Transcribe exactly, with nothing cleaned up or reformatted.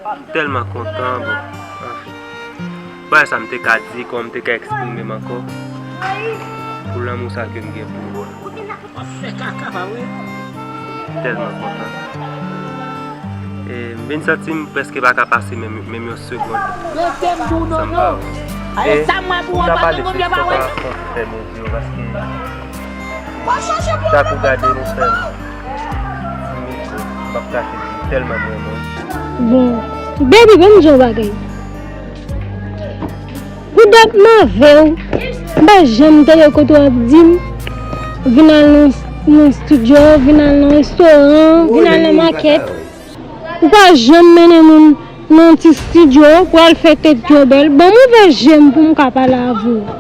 M tèlman kontan, bon, anfen. Bagay sa m te ka di, kòman m te ka eksprime m ankò pou lanmou sa ke m gen pou ou a. W ap fè kaka, pa vre? M tèlman kontan. E, m vin santi m prèske pa ka pase menm, menm yon segonn san m pa wè w. E, m ta pale sou sa pa fè m di w, paske chak ou gade m ou fè m. M ap kache di tèlman m renmen w. Bon, baby, ban m di yon bagay. Pou dat m avè w, m pa janm tande kote w ap di m, vin al nan, nan estidyo, vin al nan restoran, vin al nan makèt. Ou pa janm mennen moun nan ti estidyo pou al fè tèt yo bèl. Ban m ouvè je m pou m ka pale avè w.